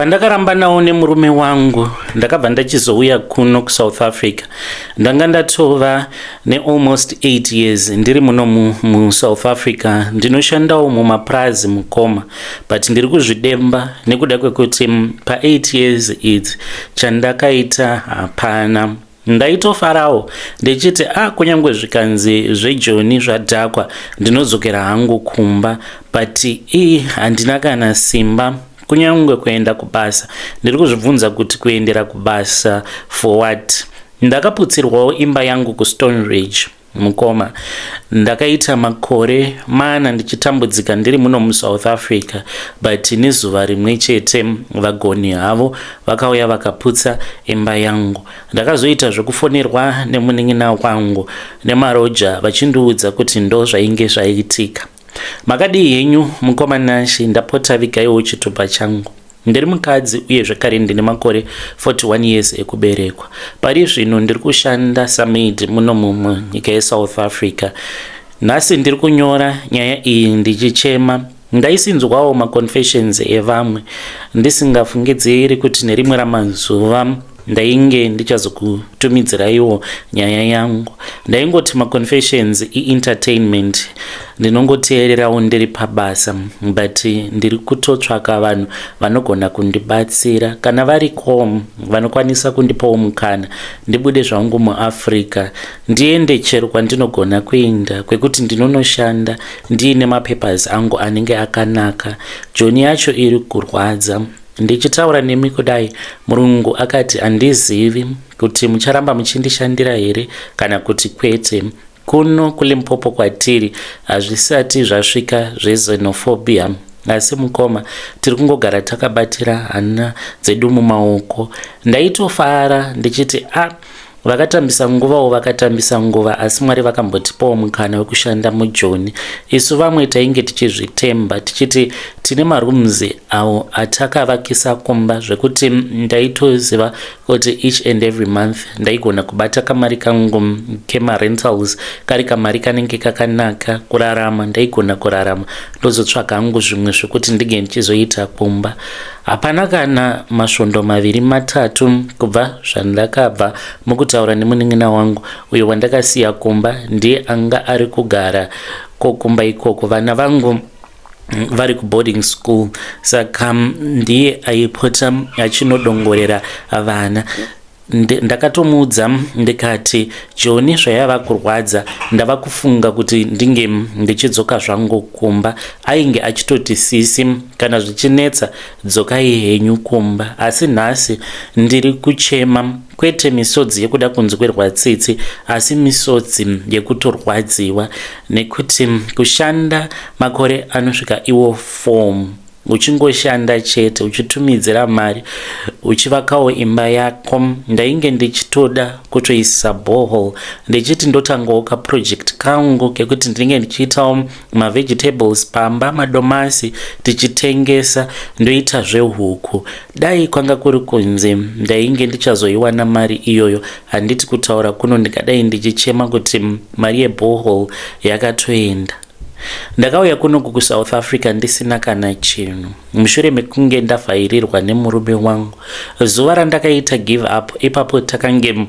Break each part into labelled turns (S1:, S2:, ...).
S1: Pandakarambanawo nemurume wangu ndakabva ndachizouya kuno kuSouth Africa. Ndanga ndatova nealmost 8 years ndiri muno muSouth Africa. Ndinoshandawo mumapurazi mukoma, but ndiri kuzvidemba nekuda kwekuti pa8 years idzi chandakaita hapana. Ndaitofarawo ndichiti a ah, kunyange zvikanzi zvejoni zvadhakwa ndinodzokera hangu kumba, but ii handina kana simba kunyange kuenda kubasa. Ndiri kuzvibvunza kuti kuendera kubasa for what? Ndakaputsirwawo imba yangu kuStone Ridge mukoma. Ndakaita makore mana ndichitambudzika ndiri muno muSouth Africa, but nezuva rimwe chete vagoni havo vakauya vakaputsa imba yangu. Ndakazoita zvekufonerwa nemunin'ina wangu nemaroja vachindiudza kuti ndo zvainge zvaitika. Makadii henyu mukoma Nashe? Ndapota vigaiwo chitupa changu. Ndiri mukadzi uye zvekare ndine makore 41 years ekuberekwa. Pari zvino ndiri kushanda samaid muno munyika yeSouth Africa. Nhasi ndiri kunyora nyaya iyi ndichichema. Ndaisinzwawo maconfessions evamwe ndisingafungidziri kuti nerimwe ramazuva ndainge ndichazokutumidziraiwo nyaya yangu. Ndaingoti maconfessions ientertainment, ndinongoteererawo ndiri pabasa, but ndiri kutotsvaka vanhu vanogona kundibatsira. Kana variko vanokwanisa kundipawo mukana ndibude zvangu muAfrica, ndiende chero kwandinogona kuenda kwekuti ndinonoshanda ndiine mapapers angu anenge akanaka. Joni yacho iri kurwadza. Ndichitaura nemi kudai, murungu akati handizivi kuti mucharamba muchindishandira here kana kuti kwete. Kuno kuLimpopo kwatiri hazvisati zvasvika zvexenophobia, asi mukoma tiri kungogara takabatira hana dzedu mumaoko. Ndaitofara ndichiti a ah, vakatambisa nguvawo vakatambisa nguva, asi Mwari vakambotipawo mukana wekushanda mujoni. Isu vamwe tainge tichizvitemba tichiti tine marooms awo atakavakisa kumba, zvekuti ndaitoziva kuti each and every month ndaigona kubata kamari kangu kemarentals, kari kamari kanenge kakanaka kurarama. Ndaigona kurarama, ndozotsvaga hangu zvimwe zvekuti ndinge ndichizoita kumba. Hapana kana masvondo maviri matatu kubva zvandakabva mukutaura nemunin'ina wangu uyo wandakasiya kumba, ndiye anga ari kugara kokumba ikoko, vana vangu vari kuboarding school, saka ndiye aipota achinodongorera vana. Ndakatomuudza ndikati Joni zvayava kurwadza, ndava kufunga kuti ndinge ndichidzoka zvangu kumba. Ainge achitoti sisi, kana zvichinetsa dzokai henyu kumba. Asi nhasi ndiri kuchema, kwete misodzi yekuda kunzwirwa tsitsi, asi misodzi yekutorwadziwa nekuti kushanda makore anosvika iwo 4 uchingoshanda chete, uchitumidzira mari, uchivakawo imba yako. Ndainge ndichitoda kutoisa borehole, ndichiti ndotangawo kaproject kangu kekuti ndinenge ndichiitawo mavegetables pamba, madomasi tichitengesa, ndoita zvehuku. Dai kwanga kuri kunze ndainge ndichazoiwana mari iyoyo, handiti kutaura kuno ndingadai ndichichema kuti mari yeborehole yakatoenda. Ndakauya kunoku kuSouth Africa ndisina kana chinhu mushure mekunge ndavhairirwa nemurume wangu. Zuva randakaita give up ipapo takange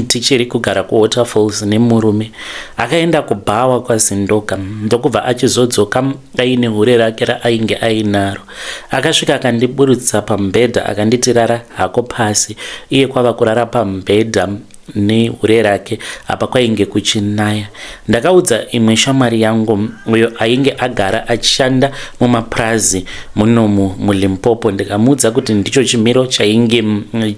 S1: tichiri kugara kuWaterfalls nemurume. Akaenda kubhawa kwaZindoka ndokubva achizodzoka aine hure rake raainge ainaro. Akasvika akandiburutsa pamubhedha, akanditi rara hako pasi, iye kwava kurara pamubhedha nehure rake. Apa kwainge kuchinaya. Ndakaudza imwe shamwari yangu uyo ainge agara achishanda mumapurazi munomu muLimpopo, ndikamuudza kuti ndicho chimiro chainge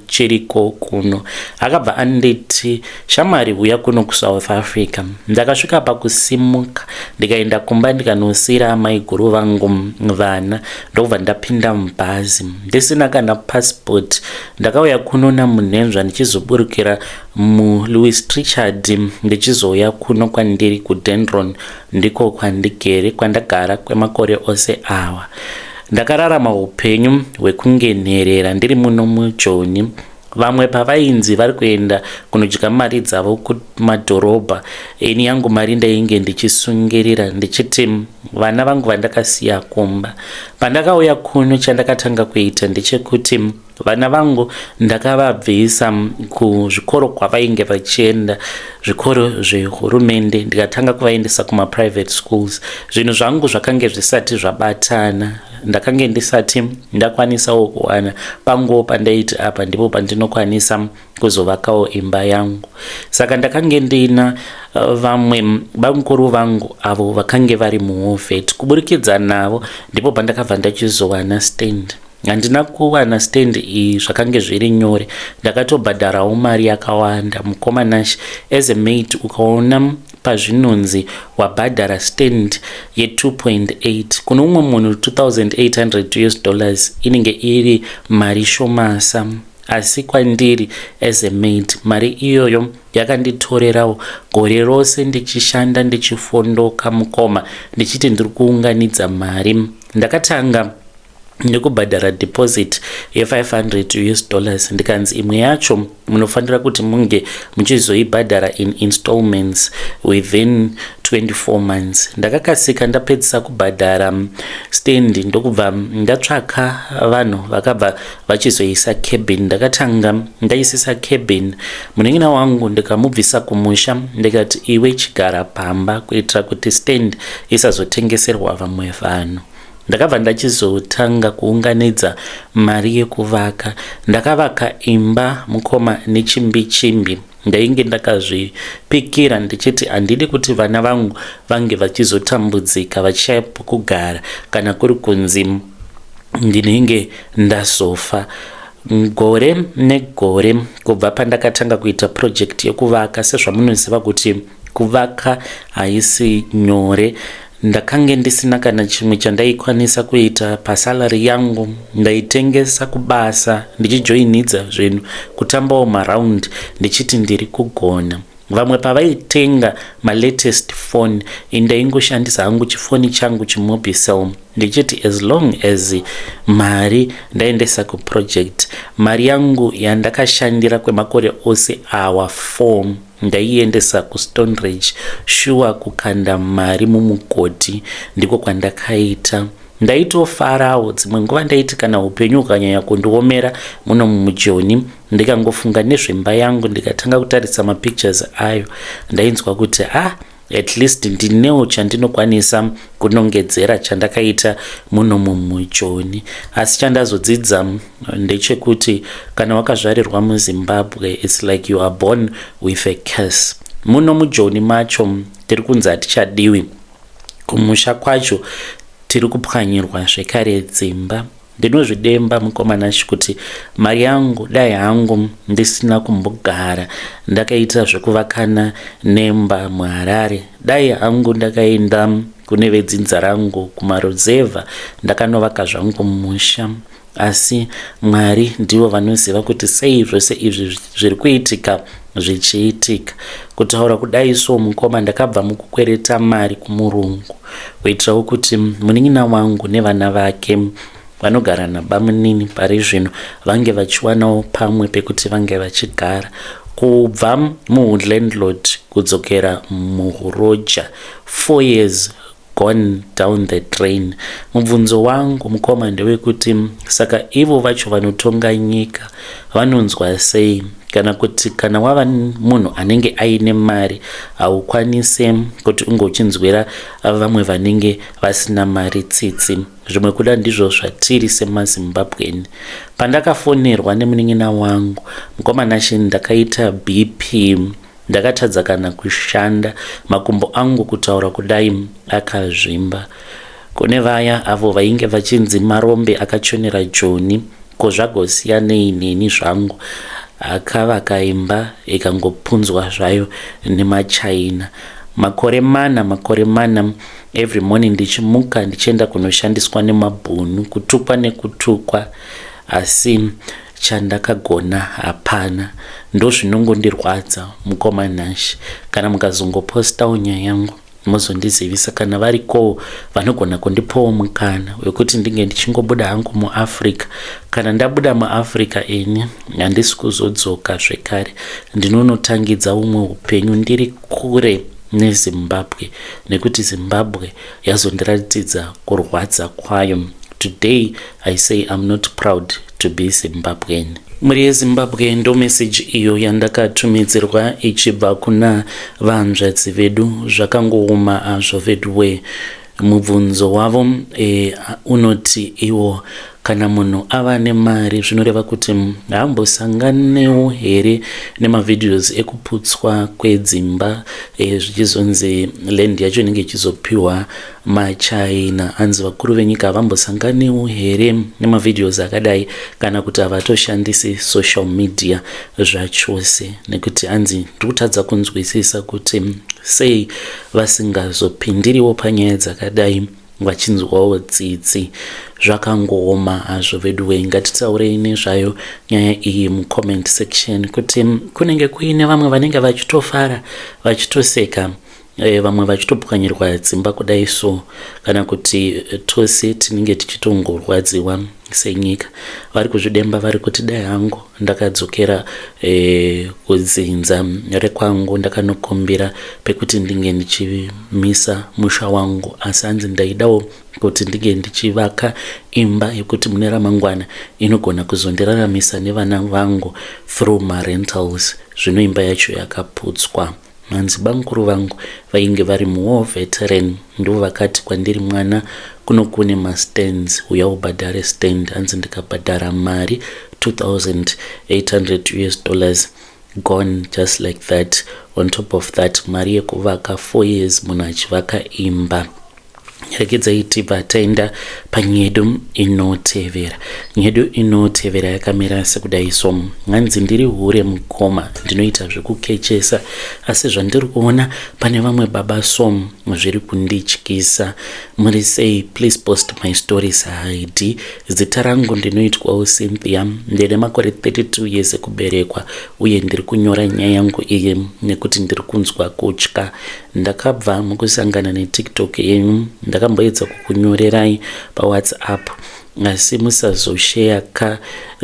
S1: chiriko kuno. Akabva anditi shamwari, uya kuno kuSouth Africa. Ndakasvika pakusimuka ndikaenda kumba, ndikanosiyira amaiguru vangu vana, ndokubva ndapinda mubhazi ndisina kana passport. Ndakauya kuno namunhenzva ndichizoburukira muLouis Trichardt, ndichizouya kuno kwandiri kuDendron, ndiko kwandigere kwandagara kwemakore ose awa. Ndakararama upenyu hwekunge nherera ndiri muno muJoni. Vamwe pavainzi vari kuenda kunodya mari dzavo kumadhorobha, ini yangu mari ndainge ndichisungirira ndichiti vana vangu vandakasiya kumba. Pandakauya kuno chandakatanga kuita ndechekuti vana vangu ndakavabvisa kuzvikoro kwavainge vachienda, zvikoro zvehurumende, ndikatanga kuvaendesa kumaprivate schools. Zvinhu zvangu zvakange zvisati zvabatana, ndakange ndisati ndakwanisawo kuwana panguwo pandaiti apa ndipo pandinokwanisa kuzovakawo imba yangu. Saka ndakange ndina vamwe bamukuru vangu avo vakange vari muwar vet. Kuburikidza navo ndipo pandakabva ndachizowana stand. Handina kuwana stand iyi zvakange zviri nyore, ndakatobhadharawo mari yakawanda, mukoma Nash. As a maid, ukaona pazvinonzi wabhadhara stand ye2.8, kune umwe munhu 2800 US dollars inenge iri mari shomasa, asi kwandiri as a maid mari iyoyo yakanditorerawo gore rose ndichishanda, ndichifondoka, mukoma, ndichiti ndiri kuunganidza mari. Ndakatanga nekubhadhara deposit ye500 US dollars, ndikanzi imwe yacho munofanira kuti munge muchizoibhadhara in installments within 24 months. Ndakakasika ndapedzisa kubhadhara stand, ndokubva ndatsvaka vanhu vakabva vachizoisa cabin. Ndakatanga ndaisisa cabin munin'ina wangu, ndikamubvisa kumusha, ndikati, "Iwe chigara pamba," kuitira kuti stand isazotengeserwa vamwe vanhu. Ndakabva ndachizotanga kuunganidza mari yekuvaka. Ndakavaka imba, mukoma, nechimbi chimbi. Ndainge ndakazvipikira ndichiti handidi kuti vana vangu vange vachizotambudzika vachishaya pokugara kana kuri kunzi ndinenge ndazofa. Gore negore kubva pandakatanga kuita project yekuvaka, sezvamunoziva kuti kuvaka haisi nyore, ndakange ndisina kana chimwe chandaikwanisa kuita pasalary yangu. Ndaitengesa kubasa, ndichijoinidza zvinhu, kutambawo maround ndichiti ndiri kugona. Vamwe pavaitenga malatest phone, indaingoshandisa hangu chifoni changu chiMobicel, ndichiti as long as mari ndaendesa kuproject. Mari yangu yandakashandira kwemakore ose awa 4 ndaiendesa kuStoneridge. Shuwa, kukanda mari mumugodhi ndiko kwandakaita. Ndaitofarawo dzimwe nguva. Ndaiti kana upenyu hukanyanya kundiomera muno mujoni, ndikangofunga nezvemba yangu, ndikatanga kutarisa mapictures ayo, ndainzwa kuti, ah, at least ndinewo chandinokwanisa kunongedzera chandakaita muno mumujoni. Asi chandazodzidza ndechekuti kana wakazvarirwa muZimbabwe, it's like you are born with a curse. Muno mujoni macho tiri kunzi hatichadiwi, kumusha kwacho tiri kupwanyirwa zvekare dzimba. Ndinozvidemba, mukoma Nashi, kuti mari yangu dai hangu ndisina kumbogara ndakaita zvekuvakana nemba muHarare. Dai hangu ndakaenda kune vedzinza rangu kumaruzevha, ndakanovaka zvangu musha. Asi Mwari ndivo vanoziva kuti sei zvose izvi zviri kuitika zvichiitika. Kutaura kudai so, mukoma, ndakabva mukukwereta mari kumurungu kuitirawo kuti munin'ina wangu nevana vake vanogara nabamunini pari zvino vange vachiwanawo pamwe pekuti vange vachigara. Kubva mulandlord kudzokera muhuroja, 4 years gone down the drain. Mubvunzo wangu, mukoma, ndewekuti saka ivo vacho vanotonga nyika vanonzwa sei, kana kuti kana wava munhu anenge aine mari haukwanise kuti unge uchinzwira vamwe vanenge vasina mari tsitsi? Zvimwe kuda ndizvo zvatiri semaZimbabwean. Pandakafonerwa nemunin'ina wangu, mukoma Nashi, ndakaita BP, ndakatadza kana kushanda. Makumbo angu, kutaura kudai, akazvimba. Kune vaya avo vainge vachinzi marombe akachonera Joni, ko zvagosiyanei neni zvangu? Akavaka imba ikangopunzwa zvayo nemaChina. Makore 4, makore 4, every morning ndichimuka ndichienda kunoshandiswa nemabhunu, kutukwa nekutukwa, asi chandakagona hapana. Ndozvinongondirwadza, mukoma Nashi, kana mukazongopostawo nyaya yangu. Mozondizivisa kana varikowo vanogona kundipawo mukana wekuti ndinge ndichingobuda hangu muAfrica. Kana ndabuda muAfrica ini handisi kuzodzoka zvekare, ndinonotangidza umwe upenyu ndiri kure neZimbabwe, nekuti Zimbabwe yazondiratidza kurwadza kwayo. Today I say I'm not proud to be Zimbabwean. Mhuri yeZimbabwe, ndo meseji iyo yandakatumidzirwa ichibva kuna vanzvadzi vedu. Zvakangooma azvo veduwe. Mubvunzo wavo unoti iwo, kana munhu ava nemari, zvinoreva kuti haambosanganewo here nemavideos ekuputswa kwedzimba, zvichizonzi land yacho inenge ichizopiwa maChina? Hanzi vakuru venyika havambosanganewo here nemavideos akadai, kana kuti havatoshandisi social media zvachose? Nekuti hanzi ndiri kutadza kunzwisisa kuti sei vasingazopindiriwo panyaya dzakadai, vachinzwawo tsitsi. Zvakangooma hazvo veduwe. Ngatitaurei nezvayo nyaya iyi mucomment section, kuti kunenge kuine vamwe vanenge vachitofara, vachitoseka, vamwe vachitopwanyirwa dzimba kudai so, kana kuti tose tinenge tichitongorwadziwa senyika. Vari kuzvidemba, vari kuti dai hangu ndakadzokera kudzinza rekwangu, ndakanokumbira pekuti ndinge ndichimisa musha wangu. Asi hanzi ndaidawo kuti ndinge ndichivaka imba yekuti mune ramangwana inogona kuzondiraramisa nevana vangu through marentals. Zvino imba yacho yakaputswa. Hanzi bamukuru vangu vainge vari muwar veteran, ndivo vakati kwandiri, "Mwana, kuno kune mastands, uya ubhadhare stand." Hanzi ndikabhadhara mari, 2800 US dollars gone just like that. On top of that, mari yekuvaka, 4 years munhu achivaka imba. Regedzai tibva taenda panyedu inotevera. Nyedu inotevera yakamira sekudai so. Hanzi ndiri hure mukoma, ndinoita zvekukechesa, asi zvandiri kuona pane vamwe baba so zviri kundityisa. Muri sei? Please post my stories id. Zita rangu ndinoitwawo Cynthia, ndine makore 32 years ekuberekwa, uye ndiri kunyora nyaya yangu iyi nekuti ndiri kunzwa kutya. Ndakabva mukusangana neTikTok yenyu. Ndakamboedza kukunyorerai paWhatsApp, asi musazosheya ka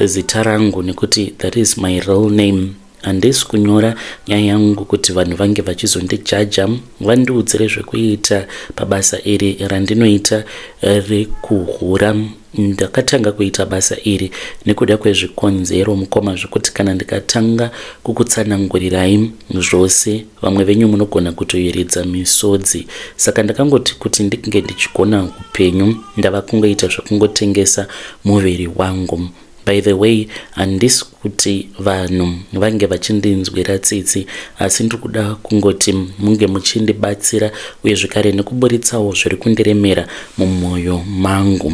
S1: zita rangu nekuti that is my real name. Handisi kunyora nyaya yangu kuti vanhu vange vachizondijaja, vandiudzire zvekuita pabasa iri randinoita rekuhura. Ndakatanga kuita basa iri nekuda kwezvikonzero, mukoma, zvekuti kana ndikatanga kukutsanangurirai zvose, vamwe venyu munogona kutoyeredza misodzi. Saka ndakangoti kuti ndinge ndichigona upenyu, ndava kungoita zvekungotengesa muviri wangu. By the way, handisi kuti vanhu vange vachindinzwira tsitsi, asi ndiri kuda kungoti munge muchindibatsira, uye zvekare nekuburitsawo zviri kundiremera mumwoyo mangu.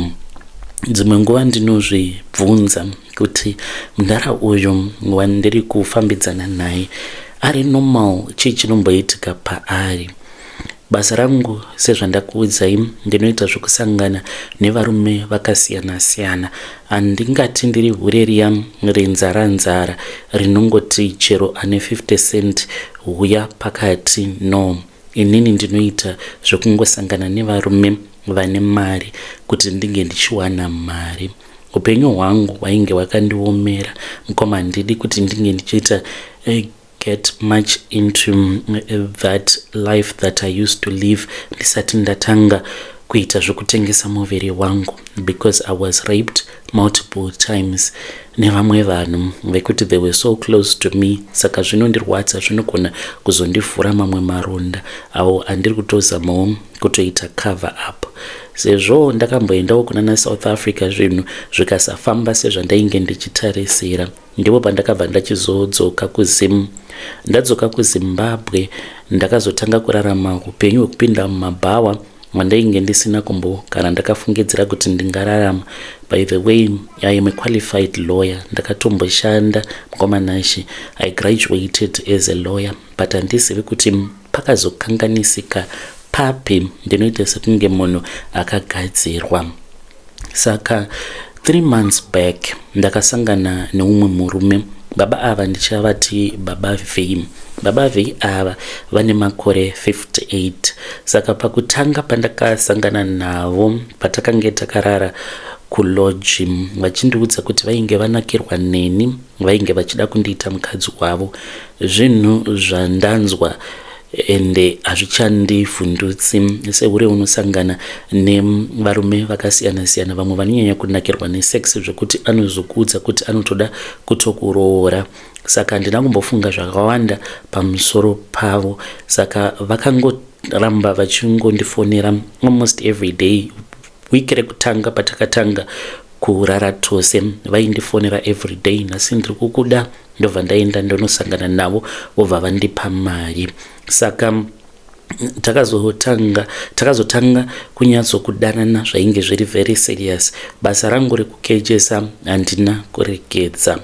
S1: Dzimwe nguva ndinozvibvunza kuti mudhara uyu wandiri kufambidzana naye ari normal? Chii chinomboitika paari? Basa rangu, sezvandakuudzai, ndinoita zvokusangana nevarume vakasiyana siyana. Handingati ndiri hure riya renzara nzara rinongoti chero ane 50 cent huya pakati. No, inini ndinoita zvekungosangana nevarume vane mari kuti ndinge ndichiwana mari. Upenyu hwangu hwainge hwakandiomera, mukoma. Handidi kuti ndinge ndichiita get much into that life that I used to live ndisati ndatanga kuita zvekutengesa muviri wangu, because I was raped multiple times nevamwe vanhu vekuti they were so close to me. Saka zvinondirwadza, zvinogona kuzondivhura mamwe maronda awo andiri kutozamawo kutoita cover up. Sezvo ndakamboendawo kuna naSouth Africa, zvinhu zvikasafamba sezvandainge ndichitarisira, ndipo pandakabva ndachizodzoka kuZim. Ndadzoka kuZimbabwe, ndakazotanga kurarama upenyu hwekupinda mumabhawa wandainge ndisina kumbogara ndakafungidzira kuti ndingararama. By the way, I am a qualified lawyer. Ndakatomboshanda, mukoma Nashe. I graduated as a lawyer, but handizivi kuti pakazokanganisika papi. Ndinoita sekunge munhu akagadzirwa. Saka 3 months back ndakasangana neumwe murume. Baba ava ndichavati Baba V. Baba V ava vane makore 58. Saka pakutanga pandakasangana navo patakange takarara kulodge vachindiudza kuti vainge vanakirwa neni, vainge vachida kundiita mukadzi wavo. Zvinhu zvandanzwa ende hazvichandivhundutsi. Sehure unosangana nevarume vakasiyana siyana, vamwe vanonyanya kunakirwa nesex zvekuti anozokuudza kuti anotoda kutokuroora. Saka handina kumbofunga zvakawanda pamusoro pavo. Saka vakangoramba vachingondifonera almost every day. Week rekutanga patakatanga kurara tose vaindifonera every day, nhasi ndiri kukuda. Ndobva ndaenda ndonosangana navo, vobva vandipa mari. Saka takazotanga kunyatsokudanana zvainge zviri very serious. Basa rangu rekukechesa handina kuregedza.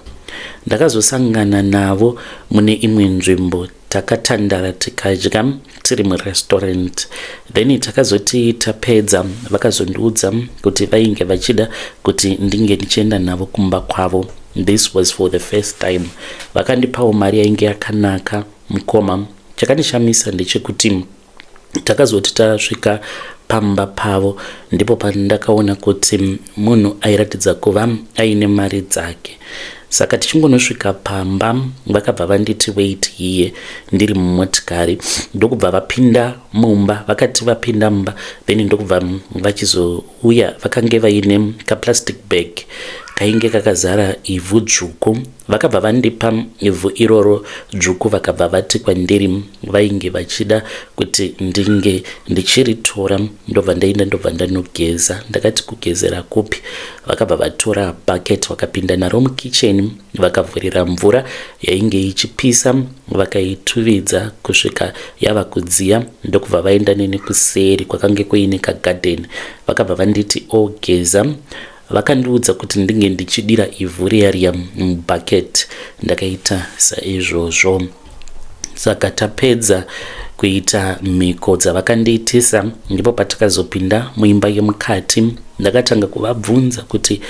S1: Ndakazosangana navo mune imwe nzvimbo, takatandara tikadya tiri murestaurant. Then takazoti tapedza vakazondiudza kuti vainge vachida kuti ndinge ndichienda navo kumba kwavo. This was for the first time. Vakandipawo mari yainge yakanaka, mukoma. Chakandishamisa ndechekuti takazoti tasvika pamba pavo ndipo pandakaona kuti munhu airatidza kuva aine mari dzake. Saka tichingonosvika pamba vakabva vanditi, "Wait here," ndiri mumotikari, ndokubva vapinda mumba. Vakati vapinda mumba, then ndokubva vachizouya, vakange vaine kaplastic bag kainge kakazara ivhu dzvuku. Vakabva vandipa ivhu iroro dzvuku, vakabva vati kwandiri vainge vachida kuti ndinge ndichiritora. Ndobva ndaenda, ndobva ndanogeza. Ndakati, "Kugezera kupi?" Vakabva vatora bucket, vakapinda naro mukicheni, vakavhurira mvura yainge ichipisa, vakaituvidza kusvika yava kudziya, ndokubva vaenda neni kuseri kwakange kuine kagadheni. Vakabva vanditi ogeza. Vakandiudza kuti ndinge ndichidira ivhu riya riya mubucket. Ndakaita saizvozvo. Saka tapedza kuita mhiko dzavakandiitisa, ndipo patakazopinda muimba yemukati. Ndakatanga kuvabvunza kuti,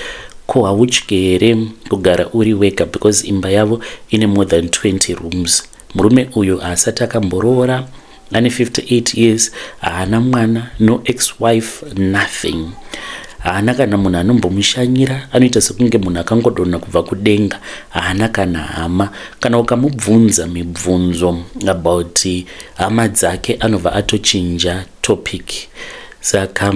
S1: "Ko hautyi here kugara uri wega?" Because imba yavo ine more than 20 rooms. Murume uyu haasati akamboroora, ane 58 years, haana mwana, no ex wife, nothing. Haana kana munhu anombomushanyira. Anoita sekunge munhu akangodonha kubva kudenga. Haana kana hama. Kana ukamubvunza mibvunzo about hama dzake, anobva atochinja topic. Saka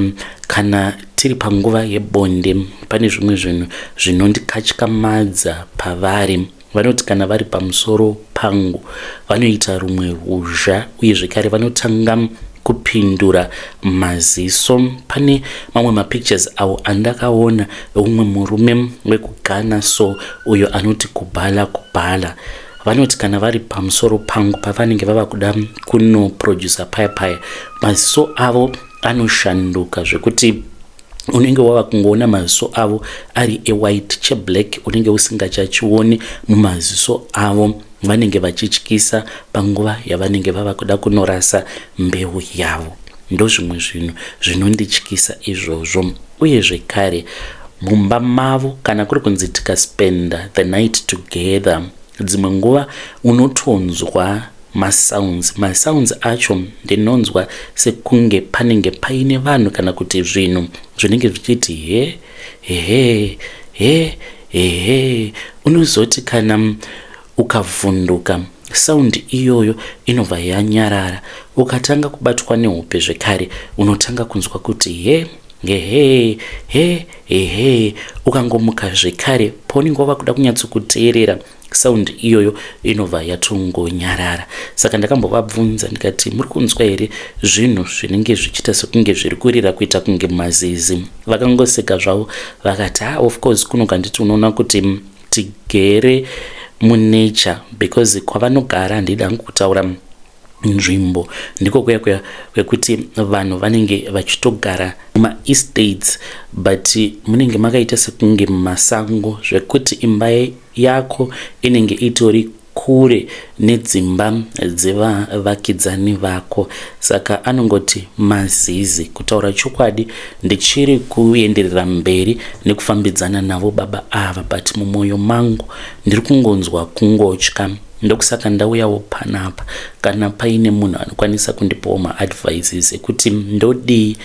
S1: kana tiri panguva yebonde, pane zvimwe zvinhu zvinondikatyamadza pavari. Vanoti kana vari pamusoro pangu vanoita rumwe ruzha, uye zvekare vanotanga kupindura maziso. Pane mamwe mapictures awo andakaona eumwe murume wekuGhana, so uyo anoti kubhala kubhala. Vanoti kana vari pamusoro pangu, pavanenge vava kuda kunoprodusa paya paya, maziso avo anoshanduka zvekuti unenge wava kungoona maziso avo ari ewhite, cheblack unenge usingachachioni mumaziso avo. Vanenge vachityisa panguva yavanenge vava kuda kunorasa mbeu yavo. Ndo zvimwe zvinhu zvinondityisa izvozvo. Uye zvekare mumba mavo, kana kuri kunzi tikaspenda the night together, dzimwe nguva unotonzwa masounds. Masounds acho ndinonzwa sekunge panenge paine vanhu kana kuti zvinhu zvinenge zvichiti he he he he. Unozoti kana ukavhunduka, sound iyoyo inobva yanyarara. Ukatanga kubatwa nehope zvekare, unotanga kunzwa kuti he hehe he hehe. Ukangomuka zvekare, paunenge wava kuda kunyatsokuteerera sound iyoyo, inobva yatongonyarara. Saka ndakambovabvunza ndikati, "Muri kunzwa here zvinhu zvinenge zvichiita sekunge zviri kurira, kuita kunge mazizi?" Vakangoseka zvavo, vakati, "Ha, of course, kuno kanditi unoona kuti tigere munature," because kwavanogara, handidi hangu kutaura nzvimbo, ndiko kuya kuya kwekuti vanhu vanenge vachitogara mumaestates, but munenge makaita sekunge mumasango, zvekuti imba yako inenge itori corner. kure nedzimba dzevavakidzani vako. Saka anongoti mazizi. Kutaura chokwadi ndichiri kuenderera mberi nekufambidzana navo baba ava but mumwoyo mangu ndiri kungonzwa kungotya. Ndokusaka ndauyawo panapa kana paine munhu anokwanisa kundipawo maadvices ekuti ndodii,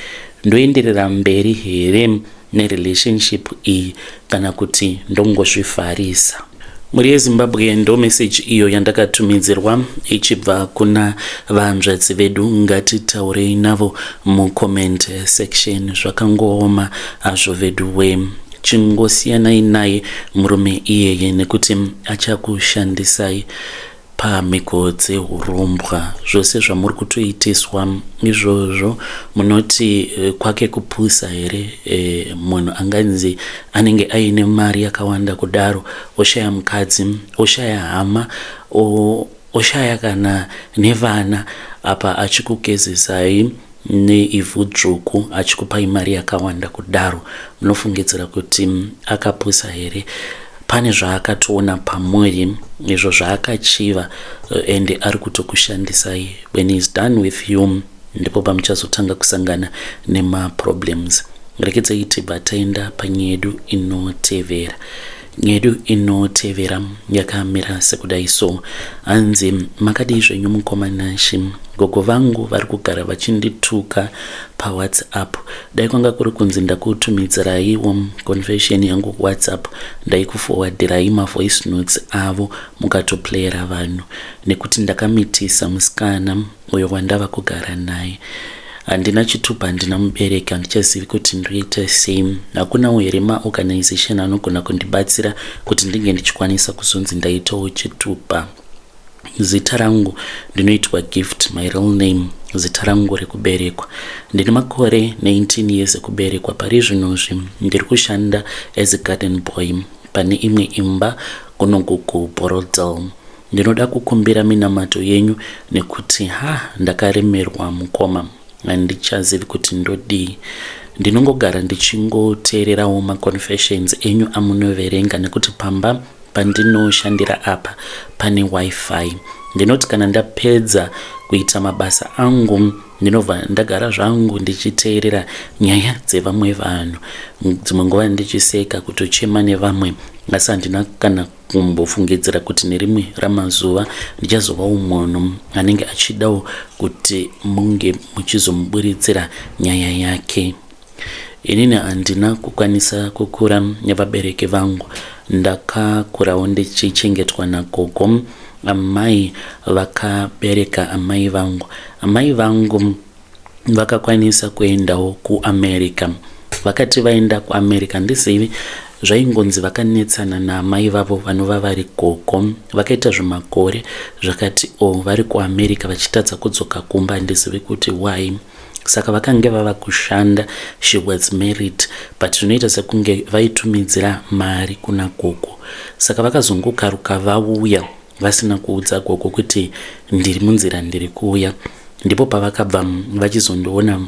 S1: ndoenderera mberi here nerelationship iyi kana kuti ndongozvivharisa. Mhuri yeZimbabwe ndo message iyo yandakatumidzirwa ichibva kuna vahanzvadzi vedu. Ngatitaurei navo mucomment section. Zvakangooma hazvo vedu we. Chingosiyanai naye murume iyeye nekuti achakushandisai pamhiko dzehurombwa. Zvose zvamuri kutoitiswa izvozvo munoti eh, kwake kupusa here e, munhu anganzi anenge aine mari yakawanda kudaro oshaya mukadzi oshaya hama oshaya kana nevana apa achikugezesai neivhu dzvuku achikupai mari yakawanda kudaro munofungidzira kuti akapusa here pane zvaakatoona pamuri izvo zvaakachiva eh, and ari kutokushandisai when he is done with you ndipo pamuchazotanga kusangana nemaproblems rekedzai tibva taenda panyaya yedu inotevera nyedu inotevera yakamira sekudai so hanzi makadii zvenyu mukoma Nashe gogo vangu vari kugara vachindituka pawhatsapp dai kwanga kuri kunzi ndakutumidziraiwo confession yangu kuwhatsapp ndaikufowadhirai mavoice notes avo mukatoplayera vanhu nekuti ndakamitisa musikana uyo wandava kugara naye handina chitupa handina mubereki handichazivi kuti ndoita sei hakunawo here maorganization anogona kundibatsira kuti ndinge ndichikwanisa kuzonzi ndaitawo chitupa zita rangu ndinoitwa gift my real name zita rangu rekuberekwa ndine makore 19 years ekuberekwa pari zvinozvi ndiri kushanda as a garden boy pane imwe imba kunogugu Borrowdale ndinoda kukumbira minamato yenyu nekuti ha ndakaremerwa mukoma handichazivi kuti ndodii ndinongogara ndichingoteererawo maconfessions enyu amunoverenga nekuti pamba pandinoshandira apa pane wifi ndinoti kana ndapedza kuita mabasa angu ndinobva ndagara zvangu ndichiteerera nyaya dzevamwe vanhu dzimwe nguva ndichiseka kutochema nevamwe asi handina kana kumbofungidzira kuti nerimwe ramazuva ndichazovawo munhu anenge achidawo kuti munge muchizomuburitsira nyaya yake inini handina kukwanisa kukura nevabereki vangu ndakakurawo ndichichengetwa nagogo amai vakabereka amai vangu amai vangu vakakwanisa kuendawo kuamerica vakati vaenda kuamerica handizivi zvaingonzi vakanetsana naamai vavo vanova vari gogo vakaita zvimakore zvakati o oh, vari kuamerica vachitadza kudzoka kumba handizivi kuti why saka vakange vava kushanda she was married but zvinoita sekunge vaitumidzira mari kuna gogo saka vakazongokaruka vauya vasina kuudza gogo kuti ndiri munzira ndiri kuuya ndipo pavakabva vachizondiona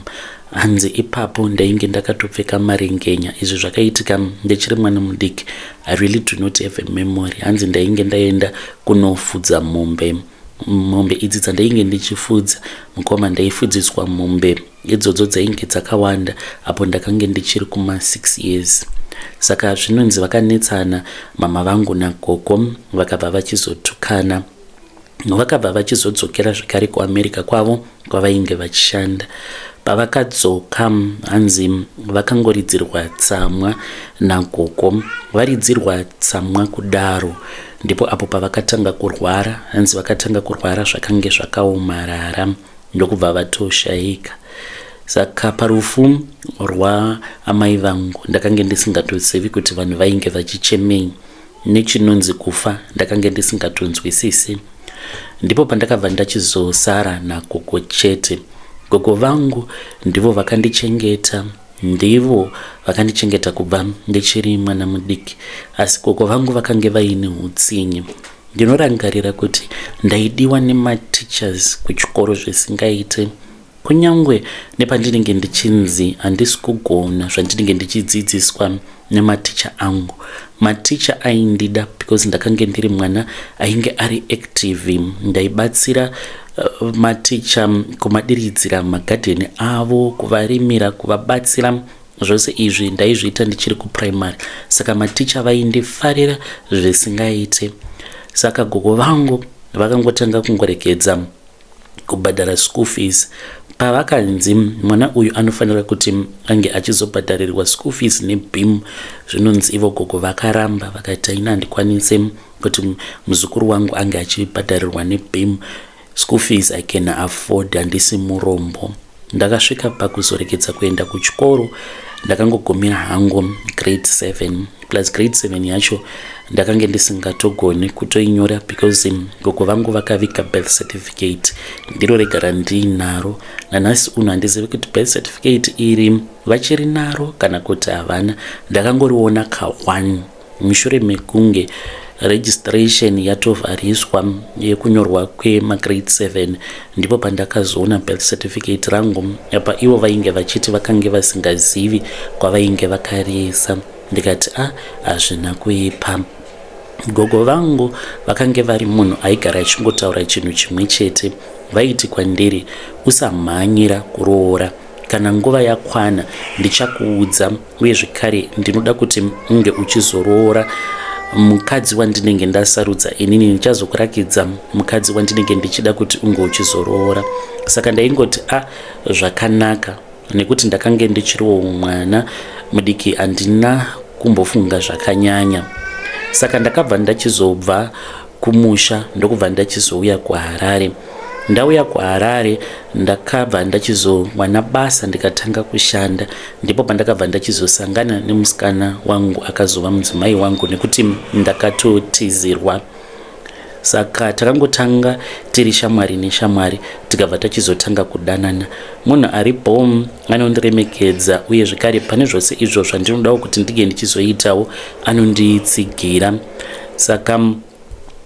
S1: hanzi ipapo ndainge ndakatopfeka marengenya izvi zvakaitika ndichiri mwana mudiki i really do not have a memory hanzi ndainge ndaenda kunofudza mombe mombe idzi dzandainge ndichifudza mukoma ndaifudziswa mombe idzodzo dzainge dzakawanda apo ndakange ndichiri kuma6 years saka zvinonzi vakanetsana mama vangu nagogo vakabva vachizotukana vakabva vachizodzokera zvekare kuamerica kwavo kwavainge vachishanda pavakadzoka hanzi vakangoridzirwa tsamwa nagogo varidzirwa tsamwa kudaro ndipo apo pavakatanga kurwara hanzi vakatanga kurwara zvakange zvakaomarara ndokubva vatoshayika saka parufu rwaamai vangu ndakange ndisingatozivi kuti vanhu vainge vachichemei nechinonzi kufa ndakange ndisingatonzwisisi ndipo pandakabva ndachizosara nagogo chete gogo vangu ndivo vakandichengeta ndivo vakandichengeta kubva ndichiri mwana mudiki asi gogo vangu vakange vaine utsinye ndinorangarira kuti ndaidiwa nemateachers kuchikoro zvisingaite kunyange nepandinenge ndichinzi handisi kugona zvandinenge ndichidzidziswa nematicha angu. Maticha aindida because ndakange ndiri mwana ainge ari active. Ndaibatsira maticha kumadiridzira magadheni avo, kuvarimira, kuvabatsira. Zvose izvi ndaizviita ndichiri kuprimary, saka maticha vaindifarira zvisingaite. Saka gogo vangu vakangotanga kungoregedza kubhadhara school fees pavakanzi mwana uyu anofanira kuti ange achizobhadharirwa school fees neBEAM. Zvinonzi ivo gogo vakaramba, vakati, "Aina, handikwanise kuti muzukuru wangu ange achibhadharirwa neBEAM school fees. I can afford, handisi murombo." Ndakasvika pakuzoregedza kuenda kuchikoro. Ndakangogumira hangu grade 7, plus grade 7 yacho ndakange ndisingatogoni kutoinyora because gogo vangu vakaviga birth certificate, ndiro rega randiinaro nanhasi uno. Handizivi kuti birth certificate iri vachiri naro kana kuti havana. Ndakangoriona ka1 mushure mekunge registration yatovhariswa yekunyorwa kwemagrade 7, ndipo pandakazoona birth certificate rangu. Apa ivo vainge vachiti vakange vasingazivi kwavainge vakariisa. Ndikati, "A, hazvina kuipa." Gogo vangu vakange vari munhu aigara achingotaura chinhu chimwe chete. Vaiti kwandiri, "Usamhanyira kuroora. Kana nguva yakwana ndichakuudza. Uye zvekare ndinoda kuti unge uchizoroora mukadzi wandinenge ndasarudza inini. Ndichazokurakidza mukadzi wandinenge ndichida kuti unge uchizoroora." Saka ndaingoti, "A, zvakanaka," nekuti ndakange ndichiriwo mwana mudiki, handina kumbofunga zvakanyanya. Saka ndakabva ndachizobva kumusha, ndokubva ndachizouya kuHarare. Ndauya kuHarare, ndakabva ndachizowana basa, ndikatanga kushanda. Ndipo pandakabva ndachizosangana nemusikana wangu akazova mudzimai wangu, nekuti ndakatotizirwa. Saka takangotanga tiri shamwari neshamwari, tikabva tachizotanga kudanana. Munhu ari bom, anondiremekedza, uye zvekare pane zvose izvo zvandinodawo kuti ndinge ndichizoitawo anonditsigira. Saka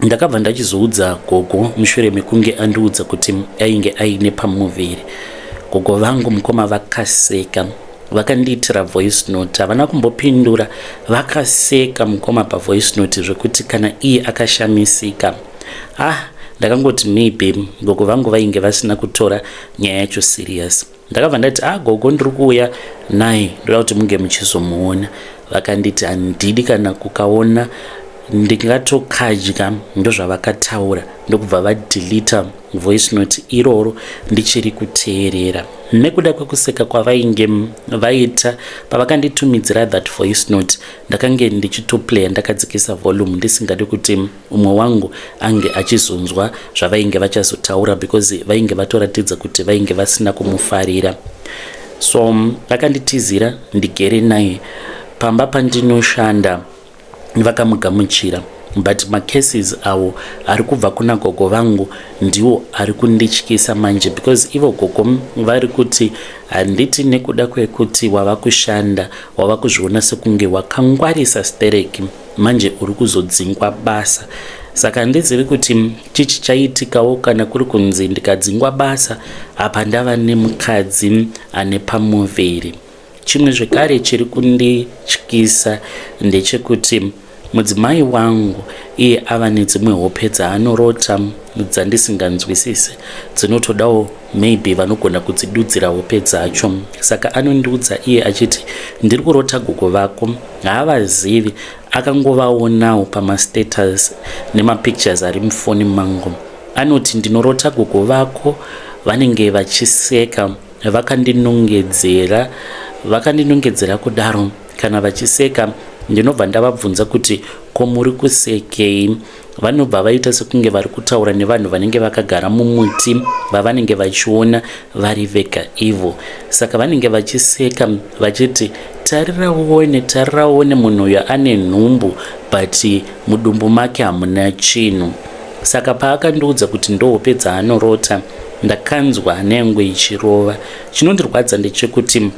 S1: ndakabva ndachizoudza gogo mushure mekunge andiudza kuti ainge aine pamuviri. Gogo vangu, mukoma, vakaseka, vakandiitira voice note. Havana kumbopindura, vakaseka, mukoma, pavoice note, zvekuti kana iye akashamisika. Ah, ndakangoti maybe gogo vangu vainge vasina kutora nyaya yacho serious. Ndakabva ndati, "Ah, gogo, ndiri kuuya naye, ndoda kuti munge muchizomuona." Vakanditi, "Handidi kana kukaona, ndingatokadya." Ndozvavakataura, ndokubva vadelete voice note iroro ndichiri kuteerera, nekuda kwekuseka kwavainge vaita pavakanditumidzira that voice note. Ndakange ndichitoplaya ndakadzikisa volume, ndisingadi kuti umwe wangu ange achizonzwa zvavainge vachazotaura, because vainge vatoratidza kuti vainge vasina kumufarira. So akanditizira, ndigere naye pamba pandinoshanda. Vakamugamuchira, but macases awo ari kubva kuna gogo vangu ndiwo ari kundityisa manje, because ivo gogo vari kuti, "Handiti nekuda kwekuti wava kushanda, wava kuzviona sekunge wakangwarisa stereki, manje uri kuzodzingwa basa." Saka handizivi kuti chichi chaitikawo kana kuri kunzi ndikadzingwa basa, apa ndava nemukadzi ane pamuviri. Chimwe zvekare chiri kundityisa ndechekuti mudzimai wangu iye ava nedzimwe hope dzaanorota dzandisinganzwisisi, dzinotodawo maybe vanogona kudzidudzira hope dzacho. Saka anondiudza iye achiti, "Ndiri kurota gogo vako." Haavazivi, akangovaonawo pamastatus nemapictures ari mufoni mangu. Anoti, "Ndinorota gogo vako, vanenge vachiseka, vakandinongedzera, vakandinongedzera kudaro. Kana vachiseka, ndinobva ndavabvunza kuti, 'Ko muri kusekei?' Vanobva vaita sekunge vari kutaura nevanhu vanenge vakagara mumuti vavanenge vachiona vari vega ivo. Saka vanenge vachiseka vachiti, 'Tarira uone, tarira uone, munhu uyo ane nhumbu, but mudumbu make hamuna chinhu.'" Saka paakandiudza kuti ndohope dzaanorota, ndakanzwa hana yangu ichirova. Chinondirwadza ndechekuti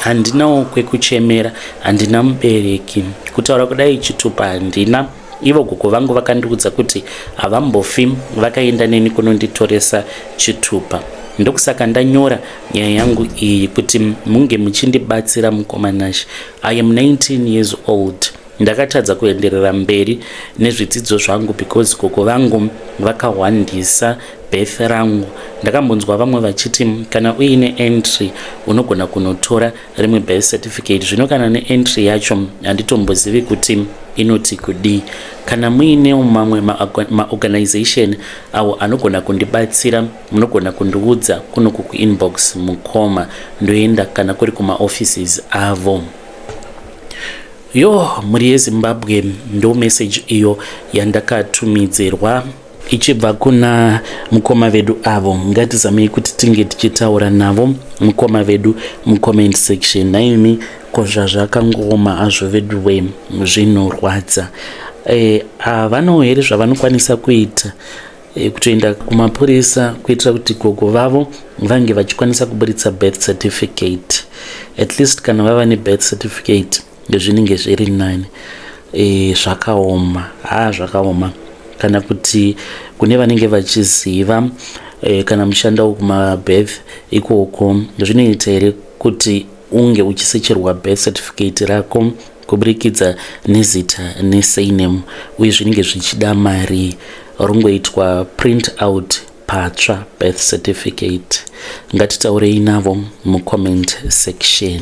S1: handinawo kwekuchemera, handina mubereki. Kutaura kudai, chitupa handina. Ivo gogo vangu vakandiudza kuti havambofi vakaenda neni kunonditoresa chitupa. Ndokusaka ndanyora nyaya yangu iyi kuti munge muchindibatsira mukoma Nash. I am 19 years old. Ndakatadza kuenderera mberi nezvidzidzo zvangu because gogo vangu vakahwandisa birth rangu. Ndakambonzwa vamwe vachiti kana uine entry unogona kunotora rimwe birth certificate. Zvino kana neentry yacho handitombozivi kuti inoti kudii. Kana muinewo mamwe maorganization awo anogona kundibatsira, munogona kundiudza kunoku kuinbox mukoma, ndoenda kana kuri kumaoffices avo. Yo, mhuri yeZimbabwe, ndo message iyo yandakatumidzirwa ichibva kuna mukoma vedu avo. Ngatizamei kuti tinge tichitaura navo mukoma vedu mucomment section. Naimi ko zvazvakangooma hazvo vedu we, zvinorwadza. Havanawo here zvavanokwanisa kuita kutoenda kumapurisa kuitira kuti gogo vavo vange vachikwanisa kuburitsa birth certificate? At least kana vava nebirth certificate zvinenge zviri nani. Zvakaoma ha, zvakaoma. Kana kuti kune vanenge vachiziva, kana mushandawo kumabirth ikoko, zvinoita here kuti unge uchisecherwa birth certificate rako kuburikidza nezita nesurname, uye zvinenge zvichida mari rongoitwa print out patsva birth certificate? Ngatitaurei navo mucomment section.